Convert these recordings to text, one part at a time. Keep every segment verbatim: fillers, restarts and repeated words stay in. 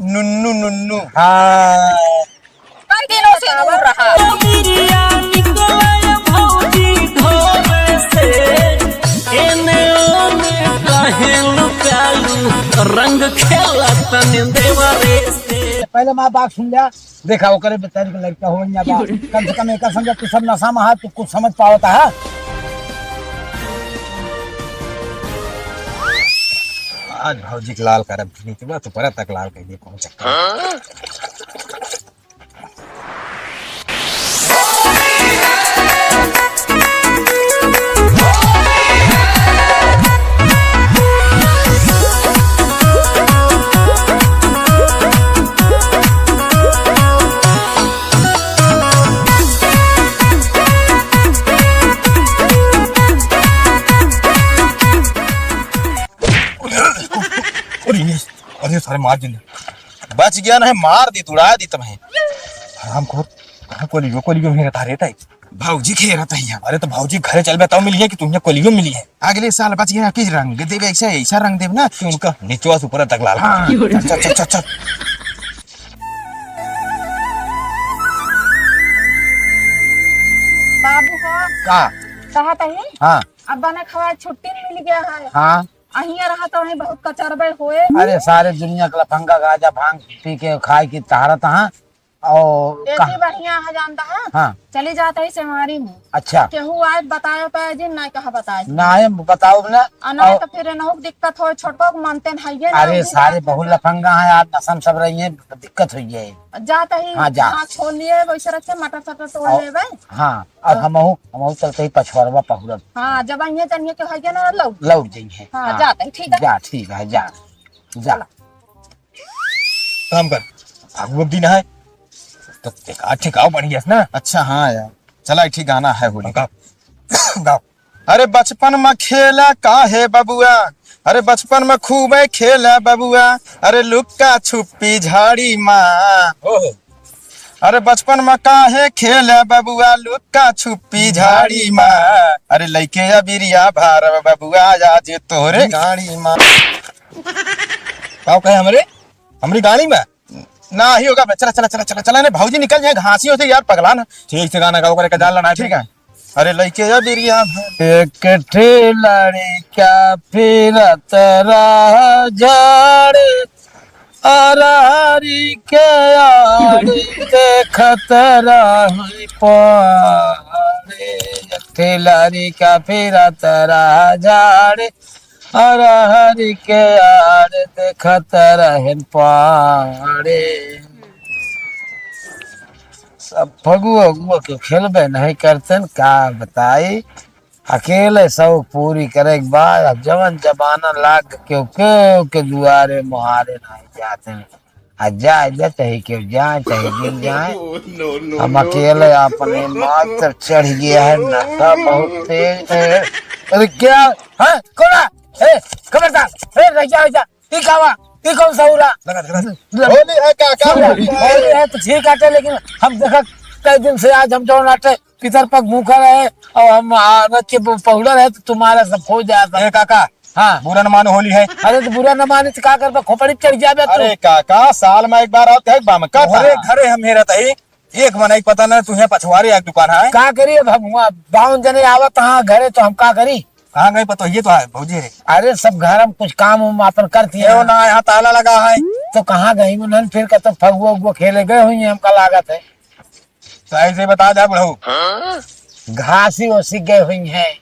नुन्नू, नुन्नू। हाँ। कई दिनों से दूर रहा। बिरिया निकले भौजी घर से, एने ओने काहे लुकालू, रंग खेला तने देवरे से। पहले माँ बात सुन लिया, देखा ओकरे बेचारी के लड़का हो या बा, कम से कम एकर समझा तू सब नशा में है, तू कुछ समझ पावता है? आज भौजी के लाल करब, निचवा से ऊपर तक लाल कर दे, कौन चक्कर। अरे, अरे, सारे मार दिन। बच गया नहीं, मार दी, तुड़ा दी तुम्हें। हरामखोर, कहाँ कोलियो, कोलियो में रहता रहता है। भौजी के रहता है यहाँ। अरे तो भौजी घरे चलबे तब मिली है कि तुमने कोलियो मिली है। अगले साल बच गया कि रंग देवे, ऐसा, ऐसा रंग देवे ना कि उनका निचवा से ऊपर तक लाल। हाँ, चल, चल, चल, चल, चल। बाबू हो। का? कहा तही? हाँ। अब्बा ने खवा छुट्टी मिल गया है। हाँ। अहिया रहा तो वहीं बहुत कचरबे होए। अरे सारे दुनिया के लफंगा गांजा भांग पी के खाए की तहारत हाँ। और एती कहा? बढ़िया है जानता है। हाँ। चली जात है सेवारी में। अच्छा। केहू आए बताए पाए जी, ना कहा बताए। ना आए बताओ ना। आ ना और तो फिर एनहु के दिक्कत होए, छोटको के मानते हैं ये ना, अरे उनका सारे बहुत लफंगा हैं, आज नशा में सब रही हैं, दिक्कत हुई है। जात ही हाँ, जा। हाँ, छोड़ लिए, वैसे रखे, मटर सटर तोड़ और लेबे। हाँ, अब हाँ। हमहू, हमहू चलते ही पछवारवा पहुरब। हाँ, जब आइए जानिए कि हइये ना लौट। लौट जाइए। हाँ, हाँ। जात ही, ठीक है। जा, ठीक है, जा। जा। काम कर। फागु अब दिन है। तो एक आध ठे गाओ बढ़िया से ना। अच्छा, हाँ यार। चला, एक ठे गाना है होली। गाओ। गाओ। अरे बचपन में खेला काहे बबुआ, अरे बचपन में खूबे खेला बबुआ, अरे लुक्का छुपी झाड़ी माँ। ओहो। अरे बचपन में काहे खेला बबुआ, लुक्का छुपी झाड़ी माँ। अरे लइके अबिरिया भारब बबुआ, आज तोहरे गाड़ी माँ। का कहे हमरे, हमरी गाड़ी में? ना ही होगा बे, चला, चला, चला, चला, चला, नहीं, भौजी निकल जाए, घासी होते यार, पगला ना। ठीक से गाना गाओ, करे के डाल ना, ठीक है। अरे लइके अबिरिया भा- एक ठे लड़का फिरत रहा झाड़े, अरहरी के आड़ी देखत रही पाड़े। एक ठे लड़का फिरत रहा झाड़े, अरहरी के आड़ देखत रहेन पाड़े। सब फगुआ उगुआ के खेलबे नहीं करतन, का बताई। अकेले शौक पूरी करे के बाद अब जवन जमाना लाग के, केहू के दुआरे मुहारे नहीं जाते हैं। आ जाए दे, चाहे केहू जाए, चाहे गिर जाए। हम अकेले अपने माथ पर चढ़ गया है, नशा बहुत तेज है। अरे क्या? हाँ? कौन है? ए, खबरदार! ए, रह जा, रह जा। ई का बा? ई कौन सा उरा? लगा, लगा। होली है काका, होली है। होली है तो ठीक आटे, लेकिन हम देखा कई दिन से आज हम जौन आटे पितर पग भूखा रहे और हम आदत के ब-, पहुड़ा रहे तो तुम्हारा सब हो जाता। ए काका, हाँ। बुरा न मानो, होली है। अरे तो बुरा न माने तो का करबा, खोपड़ी पे चढ़ जाबे तू। अरे काका, साल में एक बार आवत है, बाम का तोहरे घरे हम हेरत है, एक मनई पता ना, तुहे पछवारे एक दुकान है। का करी अब हम हुआ, बावन जने आवत हाँ घरे तो हम का करी? कहाँ गई पतोहिए तो है, भौजी है। अरे सब घर में कुछ काम उम अपन करती ए, है। वो ना, यहाँ ताला लगा है। तो कहाँ गई उन्हन, फिर का तो फगुआ उगुआ खेले गए हुई है, हमका लागत है। तो ऐसे बता जा बुढ़ऊ। घासी ओसी गए हुई हैं।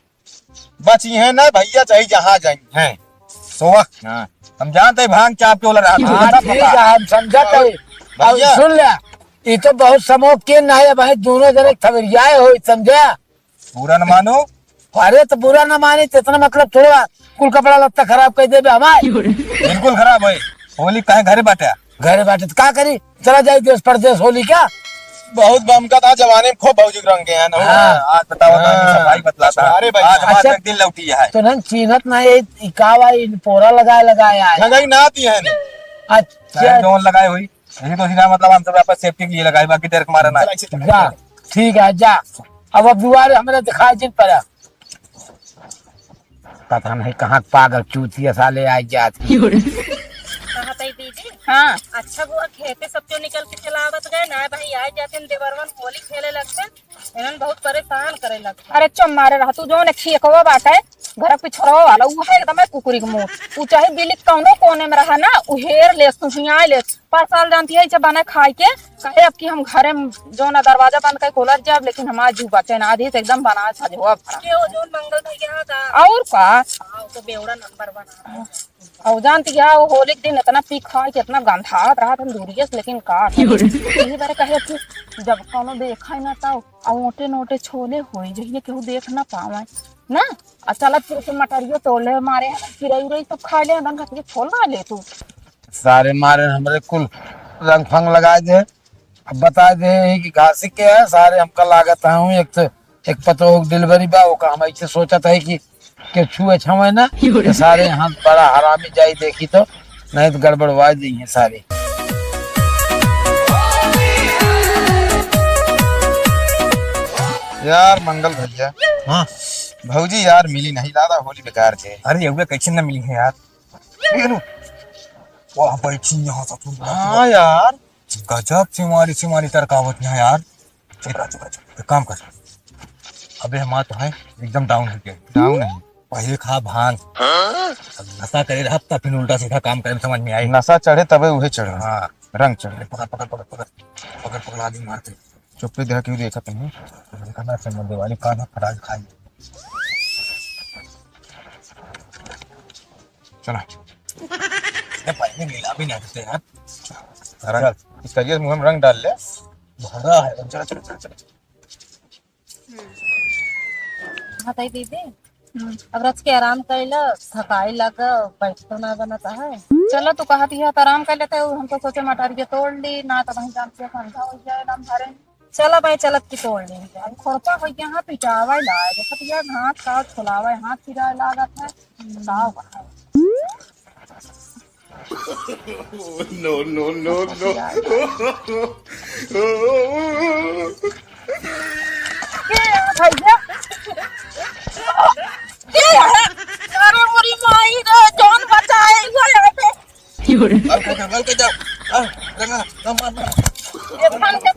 बची हैं ना भैया, चाहे जहाँ जाई हैं। सोवा। हाँ। हम जानते हैं भांग चाप के वाला रहा था। हाँ, सब ठीक पता। है, हम समझत है। भैया। अब सुन ले, ये तो बहुत समोक के ना है भाई, दोनों जने थवरियाए हो, समझा? बुरा न मानो। अरे तो बुरा न माने, तो इतना मतलब थोड़ा कुल कपड़ा लत्ता खराब कर देबे हमार। बिल्कुल खराब है। होली काहे घरे बाटे? घरे बाटे तो का करी? चला जाई देश परदेश होली क्या? बहुत बमका था जवानी में, खूब भौजी के रंग के हैं ना। हाँ। आज बताओ तो हाँ। सफाई बतलाता। अरे भाई, आज हमारे अच्छा। एक दिन लौटी है। तो नन चीन्हत ना ये, ई का बा, इन पोरा लगाए लगाए आए। लगाई ना आती है ना। अच्छा। चाहे जौन लगाए हुई। यही तो सीधा मतलब हम सब आपस सेफ्टी के लिए लगाए, बाकी डर के मारा ना। जा, ठीक है, जा। अब, अब दुआरे हमरा दिखाई जिन पड़ा। पता नहीं कहाँ के पागल चूतिया साले आ जात। कहाँ तई दीदी? हाँ। अच्छा बुआ, खेते सब क्यों निकल के चला आवत गए ना भाई, आज जाते हैं देवरवन होली खेले लगते, इन्हन बहुत परेशान करे लगते। अरे चुप मारे रहा तू, जौन खेकवा बाटे घर के पिछड़वा वाला, उ है एकदम कुकुरी के मुंह। उ चाहे बिल्ली कौनो कोने में रहा ना, उ हेर ले, सुहिया ले। पर साल जानती है इसे बने खाए के, कहे अब कि हम घरे में जौन दरवाजा बंद कर खोलत जाब, लेकिन हमार जीव बचे ना, आधी से एकदम बना सजवा भरा। के वो जौन मंगल भैया का? और का? हाँ, वो तो बेवड़ा नंबर वन। और जानती है, वो होली के दिन इतना पी खा के इतना गंधात रहत हम दूरिये से, लेकिन का करी? यही बारे कहे कि जब कौनो देखा ही ना, तब आ ओटे नोटे छोले होई, जहिये केहू देख ना पावे ना। आ चलत फिर से मटरियो तोड़ ले, मारे चिरई उरई सब खा ले, अंदर खातिर छोल ना ले तू। सारे मारे हमरे कुल रंग फंग लगा दे। अब बता दे ही कि घासी के है, सारे हमका लागत है हूँ, एक तो एक पतोह के डिलीवरी बा, ओका हम ऐसे सोचत है कि के छुए छावे ना, तो सारे यहाँ बड़ा हरामी जाई देखी तो, नहीं तो गड़बड़वा जाइए सारे। यार मंगल भैया। हाँ। भौजी यार मिली नहीं, दादा होली बेकार छे। अरे ये कैसे ना मिली है यार? ये लो। वाह बैठी यहाँ सब तुम। हाँ यार। गजब से मारी से मारी तरकावत यहाँ यार। चुप रह, चुप रह, चुप रह। एक काम कर। अबे हमार तो है एकदम डाउन हो गया। डाउन है। पहले खा भांग। हाँ? नशा करे रहा तब फिर उल्टा सीधा काम करे में समझ में आई। नशा चढ़े तबे उहे चढ़े। हाँ। रंग चढ़े। पकड़, पकड़, पकड़, पकड़। पकड़, पकड़, आदमी मारते। चुप्पे देखा क्यों देखत नहीं? देखा ना, समझ वाली कान है, फटाक खाई। चला। ये पानी में मिला भी नहीं देते यार। रंग, चल। इस करिए मुंह में रंग डाल ले। भरा है। चला, चला, चला, चला। बताई दीदी, हम्म। अब रच के आराम कर लो, थकाई लग, बैठ तो ना बनता है। चलो, तू कहत हिया तो आराम कर लेते हो, हम तो सोचे मटरिया तोड़ ली, ना तो वहीं जान के ठंडा हो जाए, ना भरे। चला भाई, चलत की तोड़ ली। अब खोरपा हो गया, हाँ, पिटावे ला, देखत हिया, घास का फुलावे, हाथ पिराए लागत है। का हुआ है? No, no, no, no। के है भैया? के है? अरे मोरी माई रे, जान बचाए, वो यहाँ पे। बल के जा, बल के जा। आ, लगा, मार, मार, मार। ये थान के।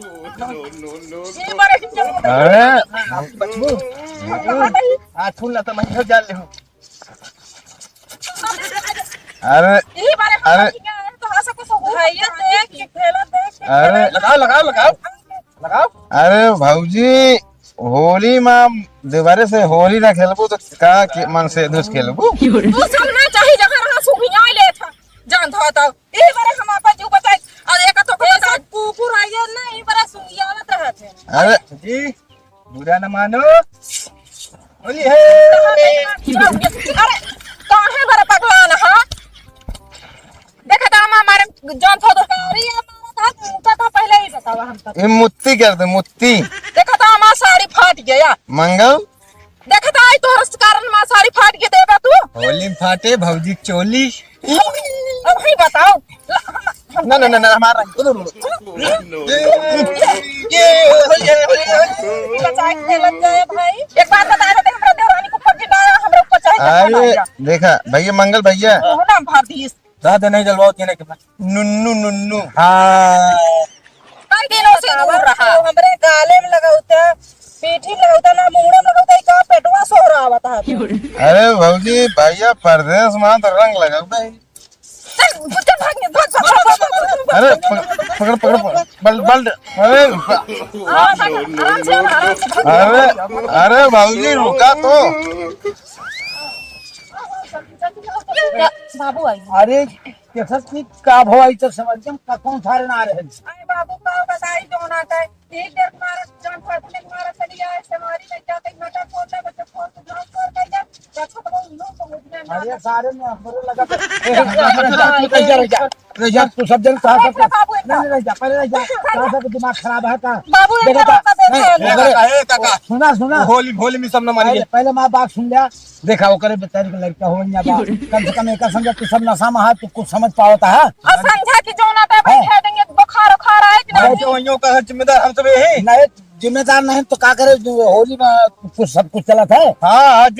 ये बड़े ही जरूर। अरे, बचबू। आ, थूल ना तो मैं घर जा ले हूँ। अरे, यही बारे हम अरे। लोग क्या है, तो हाँ, सबको सब भैया देख के खेला, देख के अरे। खेला। लगाओ, लगाओ, लगाओ, लगाओ। अरे भौजी, होली मा देवरे से होली ना खेलबू तो का के मन से दूस खेलबू? तू सब ना चाही जगह रहा सुनिया ले था, जान था तो। यही बारे हम आपन जीव बचाई, और एक तो कुकुर आइए ना, यही बारे सुनियावत रहत है। अरे। जी। बुरा न मानो। होली है। अरे, काहे बड़ा पगलान हा? देखा था, हम हमारे जौन था तो। अरे, ये मारा था, मुक्का था, पहले ही बतावा हम तो। ये मुत्ती कर दे, मुत्ती। देखा था, हमार साड़ी फाट गया। मंगल। देखा था, आई तोहर कारण हमार साड़ी फाट के देबा तू। होली में फाटे भौजी चोली। अब ही बताओ। ना, ना, ना, ना, हमारा। ये, ये, होली है, होली है। बचाए के खेलत जाए भाई। एक बात बता देते, हमरा देवरानी के ऊपर भी ना, हमरा ऊपर चाहे अरे, देखा, भैया मंगल भैया। ओहो ना भर दिस। दादा नहीं जलवाओ तेने के पास। नुन्नू, नुन्नू। हाँ। कई दिनों से दूर रहा। हमरे गाले में लगावता, पीठी में लगावता, ना मुंडे में लगावता, ई का पेटवा सोहरावत है। अरे भौजी, भैया परदेस मा तो रंग लगावता है। चल, चल, भाग, भाग, भाग, भाग, भाग, भाग। अरे, पकड़, पकड़, पकड़, पकड़, बल, बल, अरे, रुका। आराम से, आराम से, आराम से, भाग। अरे, अरे, भौजी, रुका तो। क्या, बाबू आई। अरे, कैसा चीज का भवाई तो समझ गया, का कौन सारे ना आ रहे हैं। अरे बाबू, का बताई, जोना का एक डेढ़ मारत, जौन फटने मारत चली आए, से मारी नहीं जाते, मटर फोड़ दे, बच्चे फोड़ के झाड़ फोड़ दे, जा, रखो तो वो लोग समझ में ना अरे, आते। सारे में हमरे लगा तो, ए, रह जा, रह जा, रह जा, तू सब जन कहा अरे, सब, बाबू, नहीं, नहीं, रह जा, पहले रह जा, कहा सब दिमाग खराब है का? बाबू, एक देखो बार तो, का नहीं, देखो, देखो, ए, काका, सुना, सुना। होली, होली में सब न मानिए। पहले, पहले माँ बात सुन लिया, देखा, ओकरे बेचारी के लड़का हो गया बा। कम से कम एकर समझा तू सब नशा में है, तू कुछ समझ पावत है? और समझा कि जौन आता है, हाँ। बैठा देंगे, बुखार उखार आए कि अरे, नहीं? जो यूं का जिम्मेदार हम सब यही। नहीं, जिम्मेदार नहीं तो का करे, जो होली में कुछ सब कुछ चलत है। हाँ, आज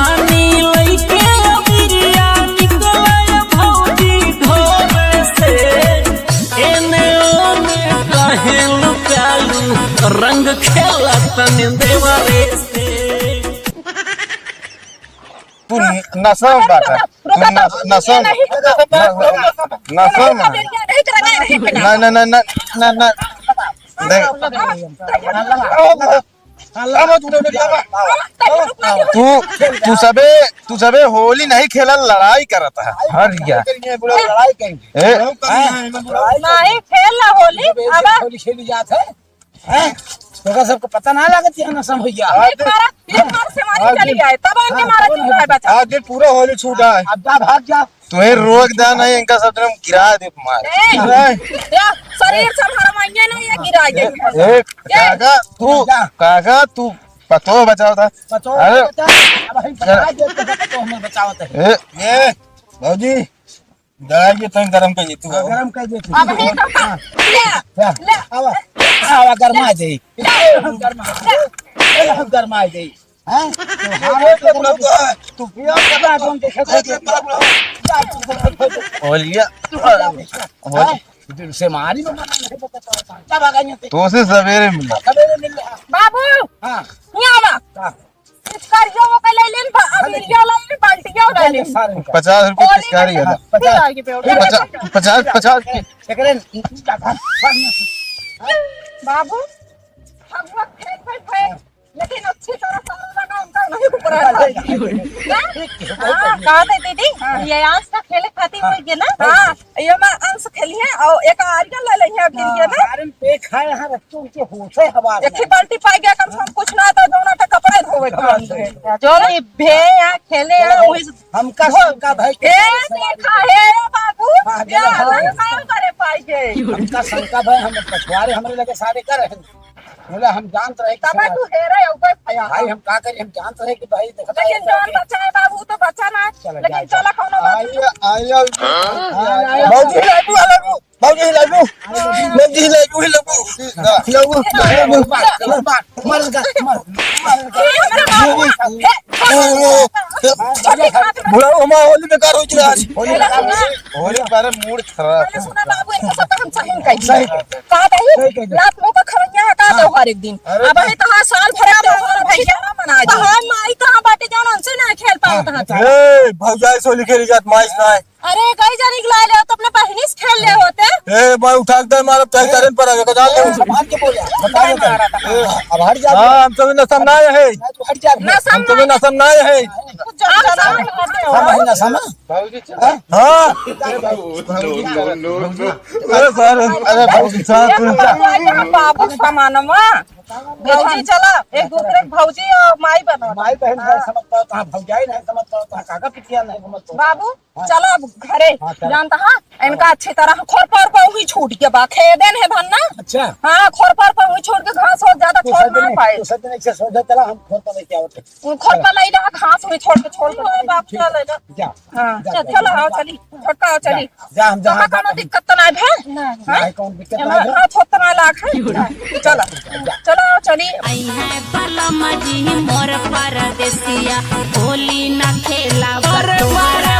पानी लइके अबिरिया निकले भौजी ढोरे से। एने ओने काहे लुकालू, रंग खेला तनी देवरे से। तू नशा में बाटा। रुका, तू रुका, नस-, रुका, नशा ये में। नहीं। न-, नशा में। ये नहीं करना, ये नहीं करना। ना, ना, ना, ना, ना, ना। देख। तू, तू सबे, तू सबे होली नहीं खेला, लड़ाई करत है। हर या। लड़ाई करेंगे। ए? नहीं खेल ना होली, अब होली खेली जात है। हैं? तोका सबको पता ना लागत है ना समझ गया। ये मारा, ये मार से मारी आज चली दिन, आए, तब इनके हाँ, मारा तब चुप रहे बच्चा। आज दिन पूरा होली छूटा है। अब जा, भाग जा। तुम्हें रोक दा नहीं, इनका सब जन गिरा दे मार। ए, नहीं। या शरीर से हमारा मांगे नहीं, ये गिरा दे। ए, काका, तू, जा। काका, तू पतो बचाओ था। पतो अरे, बचा। अब हम बचा दे, तो पतो हमें बचावत है। ए, ए, भौजी, दवाई के तनी गरम कर दे तू। हाँ, गरम कर दे तू। अब हे तो हाँ। ले, क्या? ले। आवा, आवा, गरमा जाई। ले। गरमा, ले। गरमा जाई। हैं? तो हाँ, तो तू पिया, तू पिया, तू पिया, तू पिया। ओलिया। तू पिया, तू पिया। ओलिया। हैं? दिल से मारी में मना नहीं पता चलता। क्या भागा यहाँ से? तो से सवेरे मिला। सवेरे मिल रहा। बाबू, हाँ। यहाँ आवा। हाँ। पिचकारियों वो के ले लेन, बा-, अरे। अबिरिया ले लेन, बाल्टिया ले लेन। सारे का। पचास रुपये होली पिचकारी का है। पचास। फिर आगे पे होली। पचास, पचास, पचास के। एकरे बाबू, हम लोग फेंक, फेंक, फेंक, लेकिन अच्छी तरह ताला लगा, उनका नहीं ऊपर आ रहा है। हाँ, कहा थे दीदी, हाँ। ये आज तक खेले खातिर हो गए ना? हाँ, ये मैं अंश खेली है और एक आर्यन ले लेंगे अब गिर गया ना। अरे, पे खाए यहाँ रख के उनके होश है हवा एक ही बाल्टी पाई गया, कम से कम कुछ ना तो दोनों तो कपड़े धोवे के बंद है। जो भी भे या खेले या वही हमका शंका भाई के ए, देखा है बाबू, हाँ, क्या देखा है। अलग काम करे पाई गए। हमका शंका भाई, हम पछवारे हमरे लगे सारे कर रहे हैं। बोले, हम जानत रहे कि तब सुना तू हेरे, ऊपर आया। भाई, हम का करी, हम जानत रहे कि भाई, देखत लेकिन रहे जान कि बचाए बाबू, तो बचा ना। चलो, लेकिन जाए, चला, जाए। कौनो बात नहीं। आइए, आइए, हाँ? आइए, आइए। भौजी, लाइबू, लाइबू, भौजी, लाइबू। भौजी, लाइबू, लाइबू। लाइबू, लाइबू। मर, मर, मर, मर। ये मेरा बाबू, हे, बुढ़ऊ, हमारा होली बेकार हो गया आज। होली बेकार हो गया। होली के बारे में मूड खराब। पहले सुना बाबू, इनको सब हम सहन कर सही। कहा था ये? सही कह दे। लात मुंह का खवैया है, का हाँ। त्योहार एक दिन। अरे अब है तो हाँ, साल भर का त्योहार भैया ना मना दे। हाँ, माई कहाँ बाटे, जौन उनसे ना खेल पावत हाँ। ए, भौजाई से होली खेली जात, माई से ना है। अरे, कई जनी के लाए ले, तो अपने बहिनी से खेल ले होते। ए, मैं उठा के दे मारब, चाहे करें पर आगे, कदा ले। संभाल के बोल, बता दे। ए, अब हट जा। हाँ, हम सब नशा में ना है। तू हट जा। नशा हम सब में नशा में ना है। कुछ ज्यादा हम नशा में। बाबूजी, चल। हाँ? हाँ। No, no, no, no। अरे सर, अरे बाबूजी, सर, ये सुन। तो हमारे यहाँ बाबू समानवा। भौजी चला, एक दूसरे के भौजी और माई बनो। माई बहन नहीं समझ पाओ, कहाँ भौजाई नहीं समझ पाओ, कहाँ काका पितिया नहीं समझ पाओ। बाबू, हाँ। चला अब घरे। हाँ, चला। जानता हाँ, इनका अच्छी तरह खोर पर पर हुई छूट के बा, खेदे नहीं धन ना। अच्छा। हाँ, खोर पर पर हुई छूट के घास हो ज्यादा तो छोड़ सच ना में, पाए। तो सच में से सोचा चला, हम खोर पर लेके आवत है। खोर पर लाई रहा, घास हुई छोड़ के, छोड़ के। बाप चला ले जा। जा। हाँ, जा, चल, जा, चलो, जा, आओ, जा। चली, छोटका, आओ, चली। जा, हम जहाँ तोहरा कोनो दिक्कत तो ना है? ना। हाँ? नहीं, कौन दिक्कत एमा ना है? हाथ होत ना लाग है? चलो, चलो, आओ, चली। आई है बलम जी मोर परदेसिया, होली ना खेला अरे बटुआ।